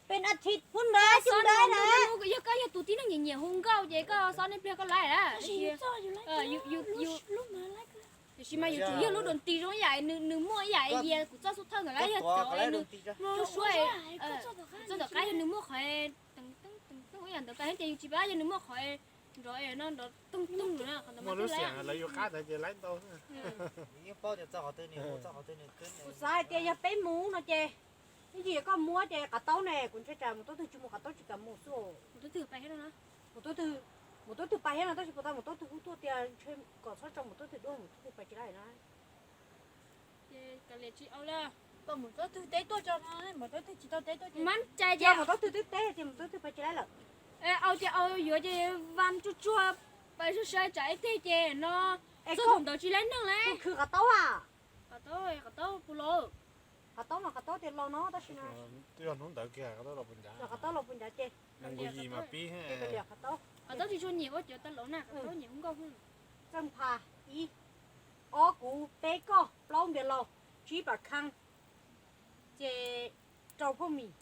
Peb a thiv pub ntawd xwb ntawd na. Yog koj yog tus tib neeg nyiam nyiam hu nkauj ces koj xob nej pliag koj laib na. Tiam sis mas yuav tsum yog lub dua nti zoo ib yam, nws muaj ib yam, kuv txoj xub thawj ntawm lawv yog cov nws muaj lub suab, txoj tom qab yog nws muaj qhov ib yam ntawd pab ces yus tsis pab yog nws muaj qhov nrov no nrov tooj tooj no qhov ntawd mas lawv yuav qab ntawd ces laib ntau. Kuv xav hais tias yog peb mus no ces ib ntsis koj muab ces qav taub ne, kuv ntshai tsam mus tuab twg tsis mus qav taub tsis kam mus xwb. Mus tuab twg pais thiab no tab sis puas tau mus tuab twg hu tuaj tias ntshe kom txhob tso mus tuab twg dua mus tuab twg pais tsis laib na. Ces kav liam tsis au li. Tau mus tuab twg teb tuaj tso no, mus tuab twg tsis tau teb tuaj ces mus tuab twg twb teb tias mus tuab twg pais tsis laib lawm. Au ces au, yuav ces vam tsuag tsuag pais sai sai tsam ib teg ces no txog thaum ntawd tsis laib neeg li. Khwv qav taub a. Qav taub, qav taub puas los? Qav taub mas qav taub tias los no tab sis no twb yog hnub ntawd kiag qav taub los puas ncav, qav taub los puas ncav ces nkuv yim mas pib. Qav taub tsis tshua nyiam ua cov tau laus na, qav taub nyiam hu nkauj. Txawj Npha ib, ob kuv, peb koj, plaub Npias Laus, tsib Pam Kheej, ces rau Phoj Mim,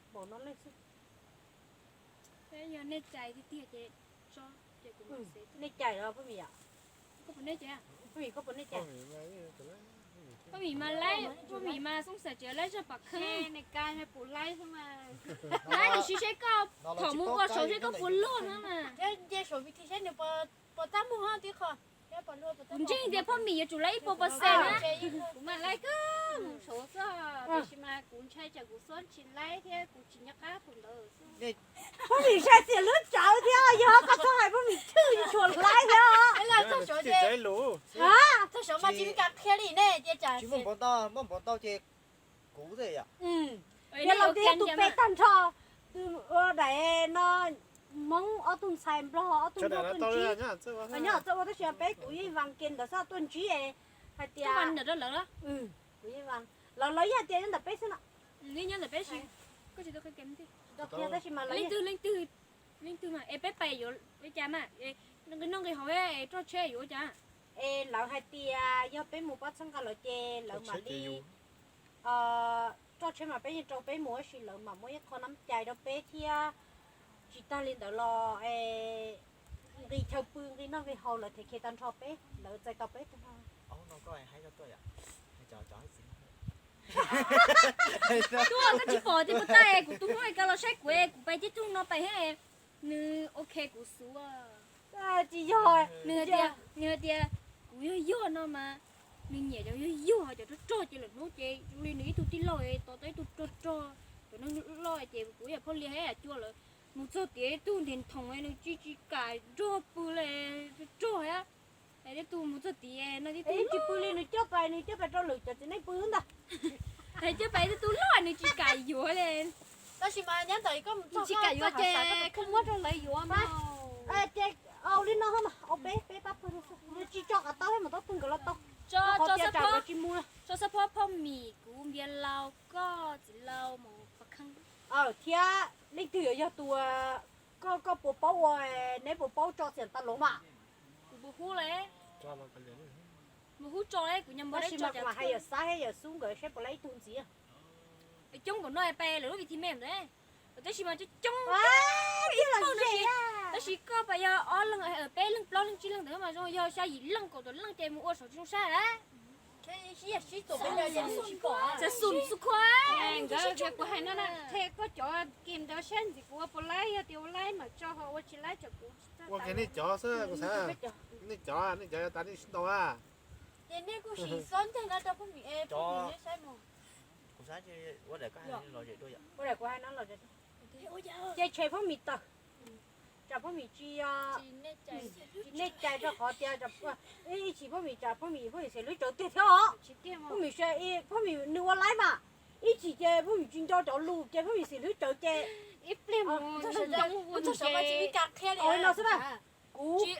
npaum no leej xwb. Yog nej cais tiag tiag ces nej cais los Phoj Mim, Phoj Mim koj puas nej cais? Phoj Mim mas laib, Phoj Mim mas xoob xaim tsev laib zaj Pam Kheej. Laib tiam sis seb koj thaum mus ua saud seb koj puas luag no mas. Kuv ntseeg tias Phoj Mim yuav tsum laib ib puas percent na. Kuv mas laib kawg mus saud xwb, tiam sis mas kuv ntshai tsam kuv xob tsis laib thiab kuv tsis nco qab tus ntawd. Phoj Mim sai xiam lub tsawv thiab, yog koj txhob hais Phoj Mim chwj tsis tshua laib thiab. Txog saud mas tsis muaj kas qhia li ne, cia tsam tsis muaj npaum ntau, muaj npaum ntau ces kuv xwb yom. Yog laus tias tus pem tag nrho, tus daim no Hmoob ob tug ntxhais Nplog ob tug Nplog tuaj ntsib, nyob txawj ua tab sis peb kuv yeej vas ke ntawd xwb tuaj ntsib hais tias kuv yeej vas, lawv lawv yeej hais tias nyob ntawm peb xwb no. Tab sis mas leej twg leej twg, leej twg mas es peb pais yuav ua cas mas, nqi noj nqi haus es roj tsheb yuav ua cas? Es lawv hais tias yog peb mus pab txhawb nqa lawv ces lawv mam li roj tsheb mas peb yeej rau peb mus tab sis lawv mam muab ib qho nab cai rau peb thiab. Tsis tag li ntawd los nqi chaw pw nqi noj nqi haus lawv them khiav tag nrho peb, lawv txais tau peb tag nrho. Tuaj koj tsis pom tias puas tau kuv tus Hmoob ko los saib kuv, kuv pais tib tug no pais thiab, nws ok kuv xub. Tsis yog, nws hais tias kuv yog yog no mas, nws nyiam cov yog yog cov rog rog ces lawm hnub ces zoo li nws ib tug tij laug tos tau ib tug rog rog, cov neeg loj ces kuv yam Phauj Lia thiab yam Cua lawv mus txog tias ib tug nthos nthoos nws tsis tsis kam nrog pw li, rog rog thiab. Es tib tug mus txog tid no tib tug tsis pw li, nws coj pais, nws coj pais rau lwm cov txiv neej pw ntag. Es coj pais tib tug loj nws tsis kam yuav li. Tab sis mas nyob ntawm koj mus txog, nws tsis kam yuav ces koj muab rau lawv yuav mas. Ces au li no mas, au peb peb pab pw, nws tsis tso qav taub thiab mas tau pw nkawd los tau. Tso, tso xab phob, tso xab phob Phauj Mim, kuv Npias Laus, koj txiv laus mus pab kheej. Thiab leej twg yuav yog tus, koj koj puas paub ua, neb puas paub tso xiam tas los mas? Kuv puas hu li? Mus hu tso li, kuv nyob npua tab sis mas kuv mam hais yawm Xab thiab yawm Xub nkawd seb puas laib ib tug ntxiv. Coob npaum no pais lawv lub vim thi me ntawd. Tab sis mas coob coob ib tug no, tab sis koj pais yog ob leeg peb leeg plaub leeg tsib leeg ntawd mas zoo, yog xya yim leej kaum tawm leej ces mus ua saum tsis zoo sab lawm. Txawm xum xu khuav. Nkawd kuv hais no na, qhia koj cov game ntawd saib ntxiv kuv ua puas laib, yog tias ua laib mam tso, ho ua tsis laib tsam kuv ua kiag nej cov xwb kuv xav. Nej cov, nej cov yog tas nej sib ntaus a. Ces nej kuj sim xob nteg no rau Phauj Mim, Phauj Mim nej saib mus. Kuv xav ua daim koj hais no los zem dua yom. Ua daim kuv hais no los zem dua. Ces tshem Phauj Mim tawm. Tsam Phauj Mim tsis, nej cais rau qhov tias ib chim Phauj Mim tsam Phauj Mim, Phauj Mim xiam lub tsawv tiag thiab os. Phauj Mim, Phauj Mim nws ua laib mas, ib chim ces Phauj Mim tsis nco cov lus ces Phauj Mim xiam lub tsawv ces ib pliag mus txog saum no xwb na. Kuv tsis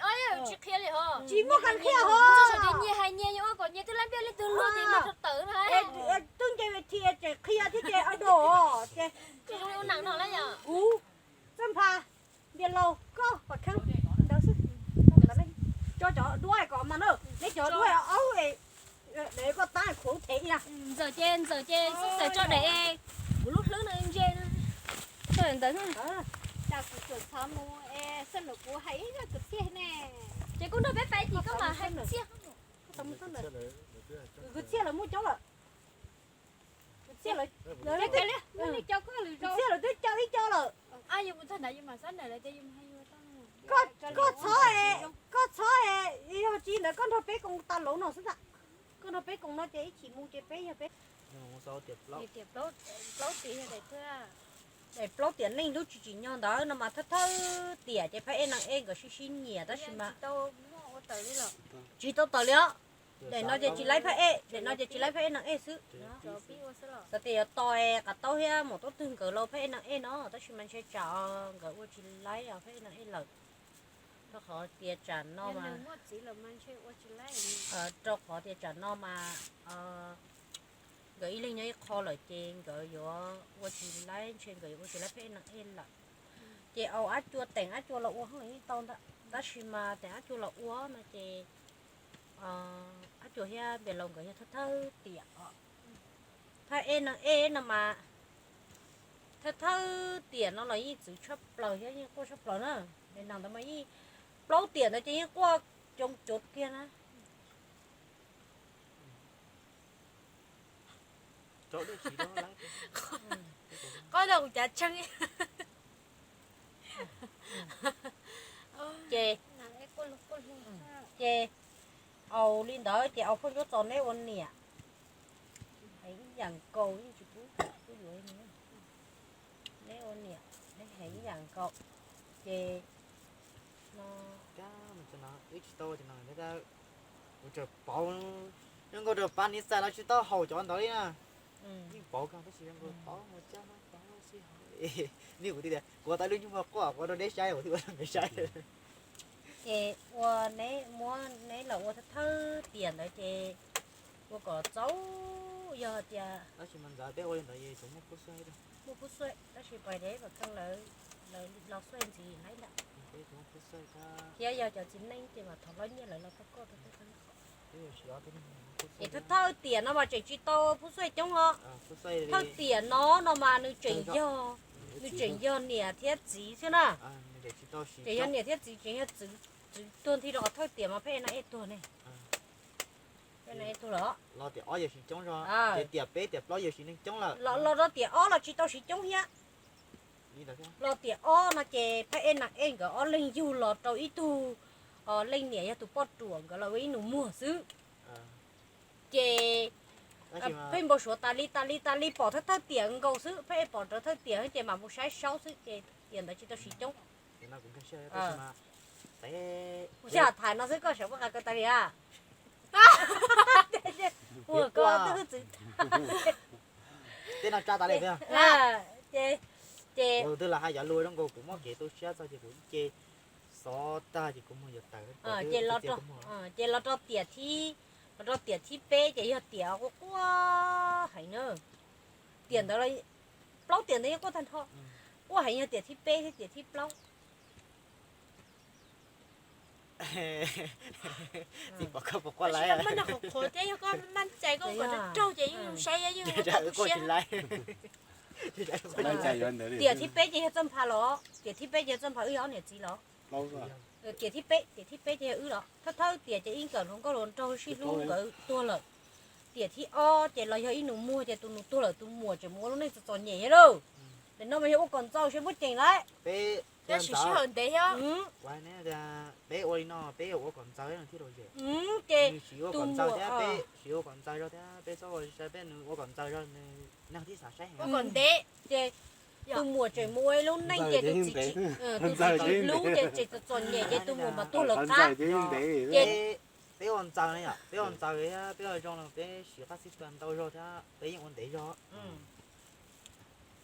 qhia li hos, tsis muaj kas qhia hos. Nyias hais nyias yuav ua kom nyias twb laib npiaj leej twg luag ces muab rau tawm na. Twb nce ves thi tseem qhia thiab ces a do ces kuv Txawj Npha, Npias Laus, koj Pam Kheeb ntawd xwb. Tso cov duab kom mas na, neb cov duab aub, koj tab khuv them ib na. Ntxawm ces, ntxawm ces xub xaim tso daim, kuv lub hlwb no ntse. Ntawd, cas kuv txawm txhob mus es xab nus kuv hais ib zaj kwv txhiaj ne. Ces kuv nrog peb pais ces koj mam hais kwv txhiaj. Kwv txhiaj lawv muaj coob lawm. Kwv txhiaj lawv, kwv txhiaj lawv twb coj ib co lawm. Koj txhob, koj txhob, yog tsis ntawd koj nrog peb koom tas lauv no xwb ntag. Koj nrog peb koom no ces ib chim mus ces peb yog peb. Daim plaub tiam neej lub tsis tsim nyog ntawd no mas thawj thawj tiam ces phab ej neeg ej nkawd sib sib nyiam tab sis mas tsis tau tawm li os. Daim no ces tsis laib phab ej, daim no ces tsis laib phab ej neeg ej xwb. Xav tias yuav tos qav taub thiab maum tub twg nkawd los phab ej neeg ej no tab sis mas ntshe tsam nkawd ua tsis laib os phab ej neeg ej lawm. Rau qhov tias tsam no mas, rau qhov tias tsam no mas nkawd ib leeg nyob ib qho lawm ces nkawd yuav ua tsis laib, ntshe nkawd yuav ua tsis laib phab ej neeg ej lawm. Ces au ab cua teem ab cua los ua hoob yeej tau ntag, tab sis mas teem ab cua los ua no ces ab cua thiab npias laus nkawd yog thawj thawj tiam os. Phab ej neeg ej no mas thawj thawj tiam no los yeej txwv tshaj plaws thiab yeej quaj tshaj plaws na. Daim neeg ntawd mas yeej plaub tiam ntawd ces yeej quaj coob cuv kiag na. Qoj nrog kuv cav tshee. Ces, ces au li ntawd ces au phauj Ntsuab Txos neb ua niam heev ib yam nkaus, yeej tsis pub kuv yuav li. Neb ua niam neb heev ib yam nkaus. Ces no, wb tsis tau, kuv tseem pauv, zoo nkaus rau pab niv xais los tsis tau haum cov ntawd li na. Yeej pauv kawg tab sis zoo nkaus pauv mus caj pauv xij hauv. Nws kuv tias kuv ua tau lub nyuag muag quaj quaj rau neb saib, kuv thiaj ua rau neb saib. Ces ua neb muab neb los ua thawj thawj tiam ntawd ces ua kom txaus, yog tias tab sis mas ntxawm peb ua li ntawd es tsuas muaj Phub Xuaj, muaj Phub Xuaj tab sis pais dev pas kheej lawv, lawv los xuaj ntxiv laib ntag. Thiab yog cov txiv neej ces mam thov loj nyiaj lawv los pab koj rau tej qhov. Ces thawj thawj tiam no mas tseem tsis tau Phub Xuaj coob os. Thawj tiam no no mas nws tseem yog, nws tseem yog niam thiab txiv xwb na. Tseem yog niam thiab txiv, tseem yog txiv tuag nthi rau qhov thawj tiam mas phab ej neeg ej tuag ne. Phab ej neeg ej tuag lawm. Los tiam ob yog siv coob zog, ces tiam peb tiam plaub yog siv neeg coob lawm. Los rau tiam ob los tsis tau siv coob thiab. Los tiam ob no ces phab ej neeg ej nkawd ob leeg yug los rau ib tug leej niam yog tus poj ruam nkawd los ua ib nus muag xwb. Ces pheej npau suav tas li tas li tas li pom thawj thawj tiam nkaus xwb, phab ej pom rau thawj tiam ces mam mus saib saub xwb ces tiam ntawd tsis tau siv coob. Kuv xav tham no xwb koj sawv pob qa ko tas li a. Ua ko twb hwj txwv. Tej no tsa tas li. Ces, ces tus twg los hais cov lus zoo nkaus kuv muaj kev tu siab txog ces kuv ib ce xov tag ces kuv mus yuav tawm. Ces los rau tiam thib, los rau tiam thib peb ces yog tiam quaj quaj heev na. Tiam ntawd, plaub tiam ntawd yeej quaj tag nrho, quaj heev yog tiam thib peb thiab tiam thib plaub. Tsis pom koj puas quaj lawm. Maj qhuav qhuav thiab yog koj maj cai koj kom raug raug ces yeej saib yeej quaj tsis lawm. Tiam thib peb ces yog Txawj Npha los, tiam thib peb ces yog Txawj Npha wb yog ob niam txiv los. Tiam thib peb, tiam thib peb ces yog wb los, thawj thawj tiam ces ib nkawm hluas nkauj hluas nraug sib hlub nkawd tuag lawm. Tiam thib ob ces los yog ib nus muag ces tus nus tuag lawm tus muam tseem mus ua lub neej txom txom nyem thiab lauj. Nim no mas yog ua kom ntxaus seb muaj ceem lawm. Peb, peb ua li no peb ua kom ntxaus thiaj los zem. Ces tus muam, peb siv ua kom ntxaus zog thiab peb txhob ua sai peb nws ua kom ntxaus zog nws, neeg thiaj xav saib heev. Ua kom ntev ces tus muam tseem mus ua lub neej ces tus txiv tsis hlub ces tseem txom txom nyem ces tus muam mas tuag lawm qab. Ces peb ua ntxaus na yom, peb ua ntxaus thiab peb ua zoo los peb siv qab xib tuas ntau zog thiab peb yeej ua ntev zog.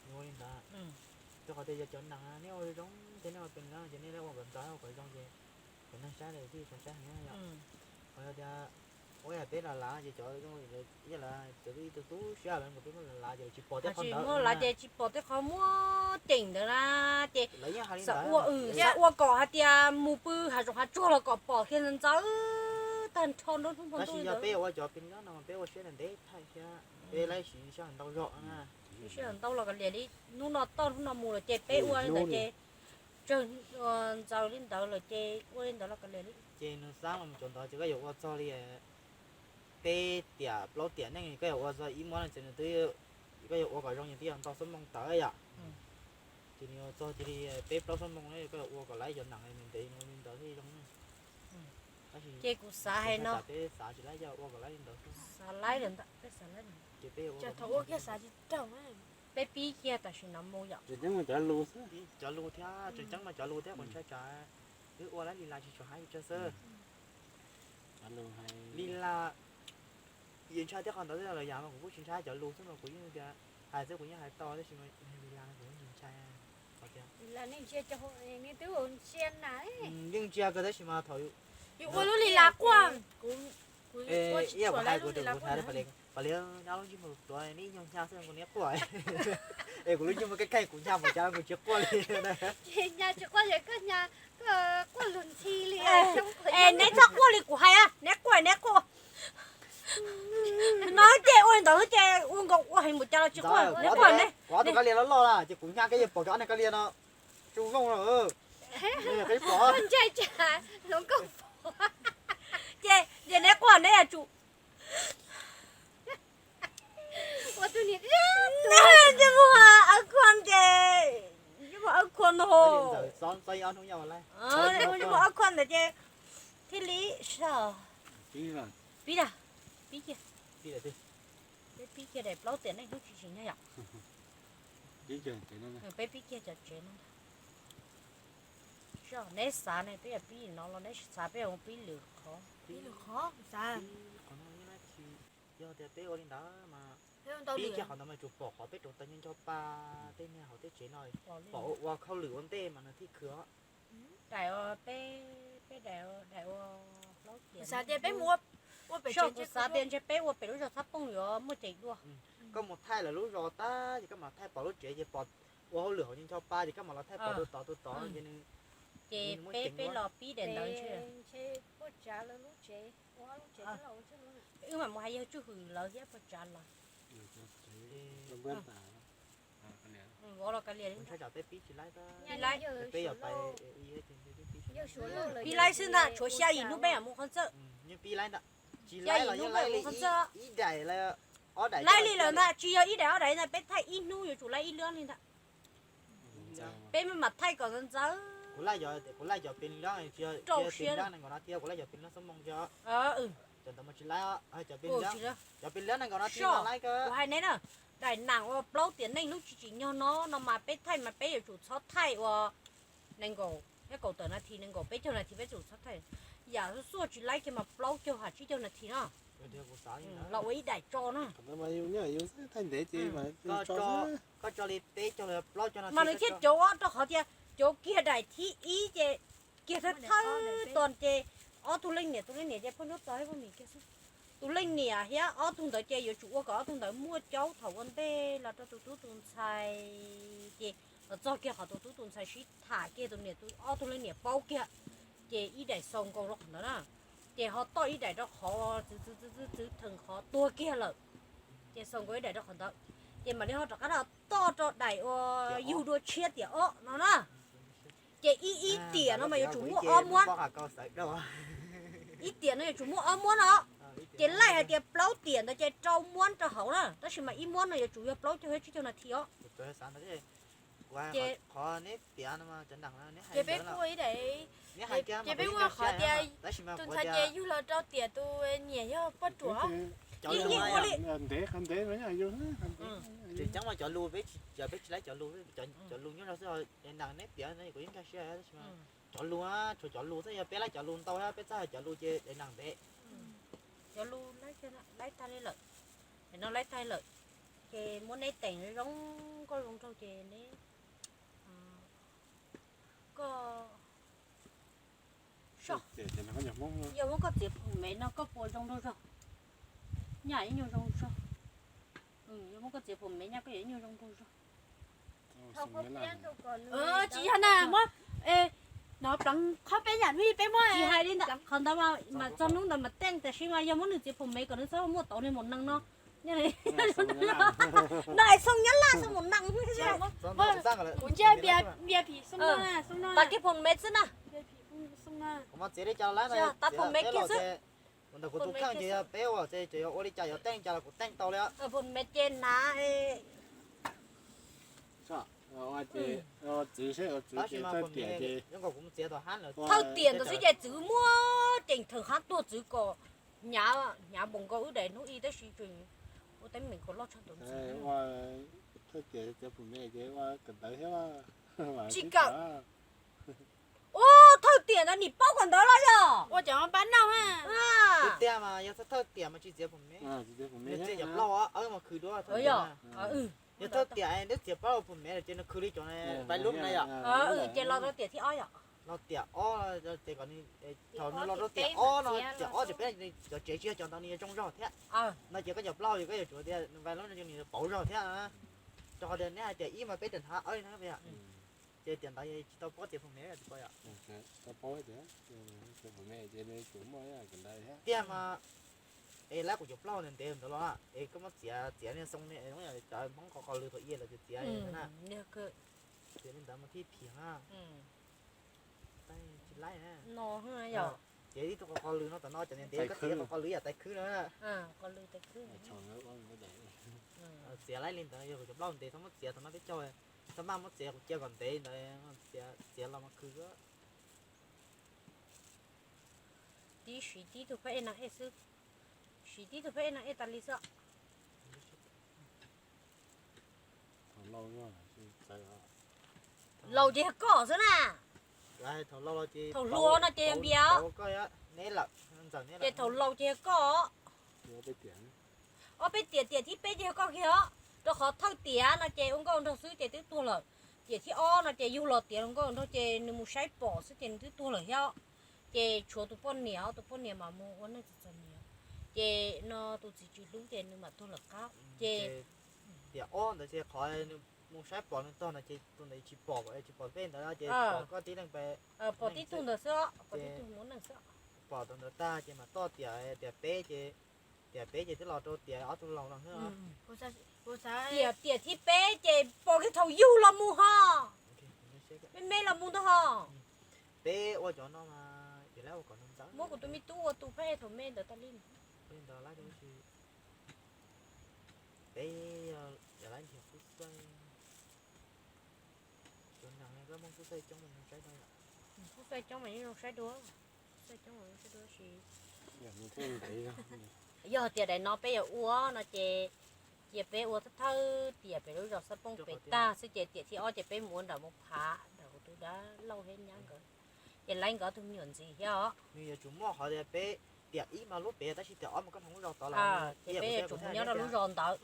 Ua li ntawd, rau qhov tias yog cov neeg nej ua zoo ces nej ua tus no ces nej ua kom ntxaus ua kom zoo ces cov neeg saib lawv thiaj xav saib heev yom. Qhov yog tias ua yam peb los lav ces cov, cov ib tug tub siab lawv nkaus peb muab lav ces lawv tsis pom tej qhov ntawd, muab lav ces tsis pom tej qhov muaj ceem ntawd na. Ces xav ua, xav ua kom hais tias mus pw hav zoov hav tsuag los kom pom kiag ntxaws tag nrho nruab hnub. Tab sis yog peb ua cov peb no peb ua siab ntev thaij thiab peb laib siv sij hawm ntau zog na. Sij hawm ntau los kav liam li, hnub no toj hnub no mus lawm ces peb ua li ntawd ces tsawg ntxaws li ntawd lawm ces ua li ntawd los kav liam li. Ces nws xav los cov ntawd ces koj yuav ua txog li peb tiam plaub tiam neej, koj yuav ua txog ib muab no ces nws twb, koj yuav ua kom zoo nws twb yog ntau xuab moos tawm yom. Ces nws yuav txog cia li peb plaub xuab moos ne, koj yuav ua kom laib cov nees ntev ntev li ntawd thiaj zoo. Ces kuv xav hais no, peb xav tsis laib, ua kom laib li ntawd xwb. Xav laib lawm ntag, peb xav laib lawm. Ces peb yuav ua kom laib li ntawd. Peb pib kiag tam sim no mus yom. Tseem ceeb mas cov lus xwb. Cov lus thiab, tseem ceeb mas cov lus thiab, kuv ntshai tsam wb ua laib li las tsis tshua haib li tsawg xwb. Li las, yus ntshai thiab qhov ntawd thiab los yam mas kuv kuj tsis ntshai cov lus xwb mas kuv yeej tias hais xwb kuv yeej hais tau tab sis mas li las kuv yeej tsis ntshai. Yeej ntsia kawg tab sis mas thaum yus ua lub li las quaj, ib yam kuv hais kuv tus kuv hais pam li nyob lub ntsej muag pluav neb ib nyuag hnyav xwb kuv niam quaj. Es kuv lub ntsej muag kaj kaj kuv hnyav npaum cas kuv tsis quaj li. Tsis hnyav tsis quaj, koj hnyav koj quaj luag ntxhi li. Es neb txhob quaj li kuv hais, neb quaj neb quaj. No ces ua li ntawd ces ua nkaus ua heev npaum cas los tsis quaj, neb quaj ne. Kuv ob tug kab lia loj loj na ces kuv hnyav kab lia pom kiag ob niag kab lia no tsuj vooj no. Ntshai tsam hluas nkauj pom. Ces ces neb quaj neb yuav tsum Ntsej muag awb khuab ces, ntsej muag awb khuab no, ntsej muag awb khuab ntawd ces thiaj li so. Pib, pib kiag, peb pib kiag daim plaub tiam neej hnub tsis tsim nyog yom. Peb pib kiag cov tsev no ntag. Neb xav ne peb yuav pib no los neb xav peb yuav pib lwm qhov? Yog tias peb ua li ntawd mas pib kiag qhov ntawd mas yuav tsum pom qhov peb rauv taws ncho ncho pa tej niag hauv tej tsev no, pom ua khauj lwm ua ntej mas nws thiaj khwv os. Daim, peb, peb daim, daim ua plaub tiam, xav tias peb mus ua pem, kuv xav tias ntshe peb ua pem lub zos Txhab Pooj yuav muaj ceem dua. Koj mus thaij lawv lub zos tag ces koj mam thaij pom lub tsev ces pom ua hauj lwm hauv ncho ncho pa ces koj mam los thaij pom tus tod tus tod ces nws, ces peb, peb los pib daim ntawd ntshe. Wb mam mus hais yawg Tsuj Hwm lawv thiab puas tsav los. Ua los kav liam li. Pib laib, pib laib xwb ntag, tshuav xya yim hnub peb mam mus qhov ntxawj. Xya yim hnub peb mam mus qhov ntxawj. Laib li lawm ntag, tsis yog ib daim ob daim ntag, peb thaij ib hnub yuav tsum laib ib lub li ntag. Peb mam thaij kom ntxawv ntxawv. Kuv laij cov pes lab, kuv laij cov pes lab nees nkaum no thiab, kuv laij cov pes lab xuab moos thiab. Cov ntawd mas tsis laib, cov pes lab nees nkaum no thiab laib. Kuv hais neb na, daim nees ua plaub tiam neej hnub tsis tsim nyog no no mas peb thaij mas peb yuav tsum txhob thaij ua nees nkaum thiab kaum tawm nas this, nees nkaum peb caug nas this peb tsum txhob thaij. Yam xuaj tsis laib kiag mas plaub caug ha tsib caug nas this no los ua ib daim tso no. Mas nws thiaj cauv rau qhov tias cauv kiag daim thib ib ces kiag thawj thawj tos ces ob tug leej niam, tus leej niam ces poj ntsuab tos poj niam kiag xwb. Tus leej niam thiab ob tug ntawd ces yuav tsum ua kom ob tug ntawd muaj caub thaum ua ntej los rau tus tub tus ntxhais ces los txog kiag qhov tus tub tus ntxhais sib tham kiag tus niam, ob tug leej niam paub kiag ces ib daim xaus nkaus rau qhov ntawd na. Ces ho toj ib daim rau qhov txwv txwv txwv txwv txwv theem qhov tuag kiag lawm. Ces xaus nkaus ib daim rau qhov ntawd. Ces mam li ho rov qab toj rau daim ua yug dua tshiab tiam ob no na. Ces ib, ib tiam no mas yuav tsum muaj ob muab. Ib tiam no yuav tsum muaj ob muab no. Ces laij hais tias plaub tiam ntawd ces rau muab rau hauv na, tab sis mas ib muab no yuav tsum yog plaub caug thiab tsib caug nas this os. Ces peb ua qhov tias tus ntxhais ces yug los rau tiam tus niam yog poj ruam. Tseem ceeb mas cov lus, cov peb tsis laib cov lus, cov lus nyob rau xwb, daim nees neb piav no kuv yeej nkag siab tab sis mas cov lus, tshuav cov lus xwb, yog peb laib cov lus ntau thiab peb txawj hais cov lus ces daim nees ntev. Cov lus laib tag li lawm, no laib tag li lawm, ces muab neb teem zoo nkauj zoo nraug ces neb, koj, yog muab koj txiav phoom mev no koj puas zoo nraug zog? Nyaj ib nyuag zoo zog. Yog muab koj txiav phoom mev nyaj koj yuav ib nyuag zoo nraug zog. Tsis yog na, muab no pleev qhov peb yam li peb muab tsis hais li ntawd, qhov ntawd mas txog hnub ntawd mas teej, tab sis mas yog muab nws txiav phoom mev kom nws txhob muaj tauv li mus neeg no. Noj xoo nyab laj xoo mus nees. Kuv ntshe npias phim xoo no, xoo no. Tag kis phoom mev xwb na. Tag phoom mev kiag xwb. Ntawm kuv tus kheej ces yog peb ua ces yuav ua li cas yuav teej li cas los kuv teej tau li. Phoom mev ces hnav. Tab sis mas phoom mev, zoo nkaus kuv mus txiav tom hab lawm. Thawj tiam ntawd xwb ces txwv muab ceem theem hab tuag txwv kom hnyav, hnyav npaum nkaus wb daim hnub i tab sis tseem ua teeb meem kom loj tshaj ntawd. Tsis kawm. Ua thawj tiam ntawd nim paub kom ntawd los yog ua cov pab noj. Tiag mas yog thawj tiam mas tsis txiav phoom mev. Nws txiav cov plaub awb mas khwv duab. Yog thawj tiam neb txiav plaub phoom mev ces nws khwv li cov pais lub na yom. Ces los rau tiam thib ob yom. Los tiam ob ces kom nws, thaum nws los rau tiam ob no, tiam ob ces peb cov tsev tsis yog cov ntawd nws yuav zoo zog thiab. No ces koj cov plaub ces koj yuav tsum tias nws vais lub no ces nws yuav pauv zog thiab. Rau qhov tias neb hais tiam ib mas peb tseem hnav awb li na. Ces tiam ntawd tsis tau paub txiav phoom mev tsis paub yom. Tiag mas, es lawv kuv cov plaub ntev ntev ntawd los es koj muab txiav txiav niag xoo ne, cov Hmoob qhov qos lws thaum i lawv txiav txiav na. Txiav li ntawd mas thiaj phiv na. Tsis laib na. Txiav ib tug qhov qos lws no tom no cov ntev ntev koj txiav qhov qos lws yam tais khwb no. Txiav laib li ntawd yog kuv cov plaub ntev txhob muab txiav thaum no peb caug, txhob maj muab txiav kuv cia kom ntev ntawd, txiav los mas khwv. Tib siv tib tug phab ej na ej xwb, siv tib tug phab ej na ej tas li xwb. Laus ces yog koj xwb na. Thaum hluas no ces yog npias, ces thaum laus ces yog koj. Ob peb tiam, tiam thib peb ces yog koj kiag os. Rau qhov thawj tiam no ces ua nkauj nraug xwb ces twb tuag lawm. Tiam thib ob no ces yug los tiav ua nkauj nraug ces nws mus saib pom xwb ces nws twb tuag lawm thiab. Ces tshuav tus poj niam, tus poj niam mas mus ua neej txom txom nyem, ces no tus txiv tsis hlub ces nws mam tuag lawm qab. Ces tiam ob ntawd ces qhov nws mus saib pom nws tog no ces tus ntawd tsis pom, tsis pom peb ntawd ces pom koj tib leeg pem, pom tib tug ntawd xwb, pom tib tug mus neej xwb. Pom tus ntawd tag ces mam toj tiam, tiam peb ces, tiam peb ces twb los rau tiam ob tug laus no xwb. Tiam, tiam thib peb ces pom kiag thaum yug los mus ho, me me los mus ntag ho. Peb ua cov no mas muab kuv tus me tub ua tus phab thaum me ntawd tas li. Peb yog laib nrhiav qub xaij, cov neeg koj muab qub xaij coob mas zoo saib dua, qub xaij coob mas yeej zoo saib dua, qub xaij coob mas zoo saib dua si. Yog tias daim no peb yuav ua no ces cia peb ua thawj thawj tiam pem lub zos Xab Pooj pem tag xwb ces tiam thib ob ces peb mus ua nram Moos Phav nram kuv tus dab laug thiab nyab nkawd, ces laib nkawd tus me nyuam ntxiv thiab os. Nws yuav tsum muaj qhov tias peb tiam ib mas lub pem tab sis tiam ob mas koj hloov lub zos tod lawm, ces peb yuav tsum mus nyob rau lub zos ntawd.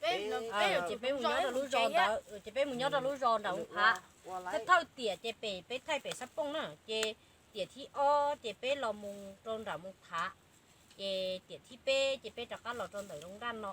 Ces peb mus nyob rau lub zos ntawd, ces peb mus nyob rau lub zos nram Moos Phav. Thawj thawj tiam ces pem peb thaij pem Xab Pooj na, ces tiam thib ob ces peb los mus rau nram Moos Phav, ces tiam thib peb ces peb rov qab los rau ntawm Looj Daj no.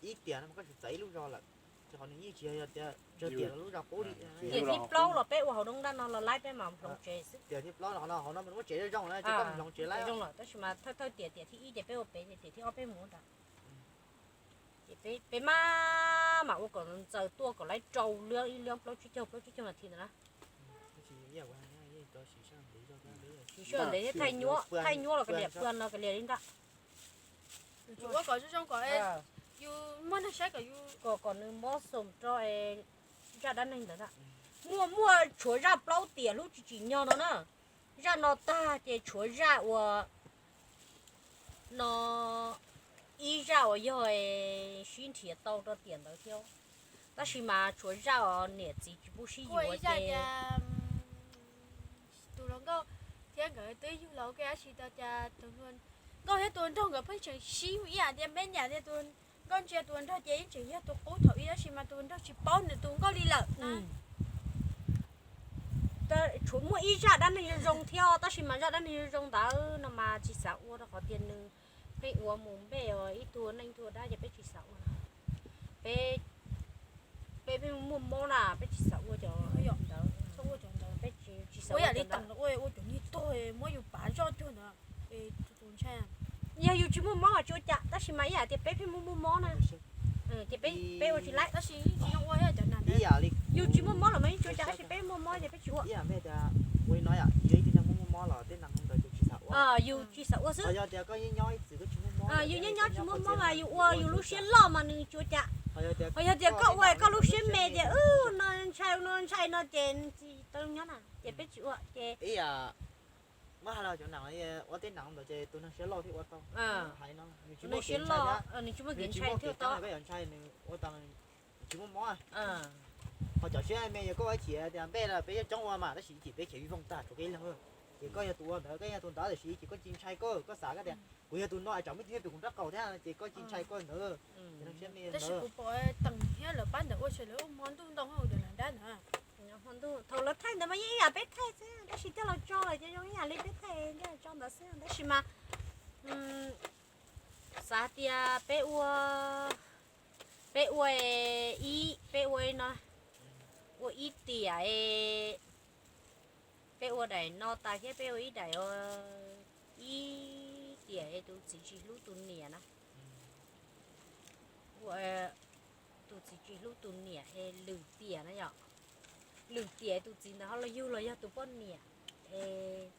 Ib tiam no mas koj tsis txawv ib lub zos lawm, ces qhov nws yeej tsis yog tias tsawg tiam lub zos qub li. Tiam thib plaub los peb ua hauv Looj Daj no los laib peb mam hloov tsev xwb. Tiam thib plaub no hauv no mas muab tsev zoo zoo na ces koj mus hloov tsev laib zoo lawm, tab sis mas thawj thawj tiam, tiam thib ib ces peb ua pem, tiam thib ob peb mus ua nrad. Ces peb maj mam ua kom ntxaws tuaj kom laib rau liab ib liab plaub tsib caug plaub tsib caug nas this ntawd na. Siv sij hawm ntev thiab thaij nyuaj, thaij nyuaj los kav liam pua no kav liam li ntawd. Kom, kom nws mob xoo rau zaj dab neeg ntawd na. Muaj, muaj tshuav zaj plaub tiam hlub tsis tsim nyog no na. Zaj no tag ces tshuav zaj uas no, ib zaj uas yog sib nrhiav tau rau tiam ntawd thiab. Tab sis mas tshuav zaj uas niam txiv tsis pub sib yuav ces tus hluas nkauj thiab nkawd twb yug los ua ke tab sis tau cas tus hluas nkauj thiab tus nraug nkawd pheej tseem sib ib yam tias me nyuam tias tus nkauj ntsia tus nraug ces yeej tseem yog tus qub thaum ub tab sis mas tus nraug tsis paub nws tus nkauj li lawm. Tshuav muaj ib zaj dab neeg zoo zoo thiab tab sis mas zaj dab neeg zoo zoo ntawd no mas tsis xav ua rau qhov tias nws pheej ua mus npej ib tug neej ib tug dab ces peb tsis xav ua. Peb, peb pheej muaj mob na peb tsis xav ua cov ntawd, txhob ua cov ntawd peb tsis, tsis Ua yam li teem los ua, ua cov niag tuag muab yus pav zoj cuag ntawd, tus ntshai. Yog yus tsis muaj mob los tsis ua cas, tab sis mas ib yam tias peb pheej muaj muaj mob na, ces peb ua tsis laib. Tab sis ib yam li yus tsis muaj mob los mas yeej tsis ua cas, tab sis peb muaj mob ces peb tsis ua. Ib yam li tias ua li no yom, yog ib tug neeg muaj muaj mob los tej neeg ntawd yus tsis xav ua. Yus tsis xav ua xwb. Yog tias koj yeej nyob ib txwm koj tsis muaj mob, yus nyob nyob tsis muaj mob mas yus ua yus lub siab loj mas nws tsis ua cas. Ho yog tias koj ua koj lub siab me tias no ntshai no ntshai no ces tsis tau nyob na, ces peb tsis ua ces. Ib yam muab hais los cov neeg ua tej neeg ntawd ces tus neeg siab loj thiaj ua tau. Hais no nws tsis muaj kev ntshai, nws tsis muaj kev ntshai thiaj tau. Koj yuav ntshai nws ua tau, nws tsis muaj mob. Ho cov siab me yog koj ua chim tias npej los peb coob coob ua mas tab sis chim peb khiav vij voog tag rau kev leeg. Ces koj yog tus ua ntawd, koj yog tus ntawd tiam sis ces koj tsis ntshai koj, koj xav koj tias kuv yog tus no es tsam muaj tus nyob pem kuv nraub qaum thiab ces koj tsis ntshai koj ntawd. Tab sis kuv pom teem thiab lawv pab ntawd ua ces lawv ua hmo ntuj ntoo hauv lawv nrab ntawd. Hmo ntuj thaum lawv thaij ntawd mas yeej ib yam peb thaij xwb, tab sis coj los tso lawm ces zoo ib yam li peb thaij coj los tso ntawd xwb, tab sis mas xav tias peb ua, peb ua ib, peb ua no, ua ib tiam, peb ua daim no tas thiab peb ua ib daim, ib tiam es tus txiv tsis hlub tus niam na. Ua tus txiv tsis hlub tus niam es lwm tiam na yom. Lwm tiam tus txiv ntawd ho los yug los yog tus poj niam es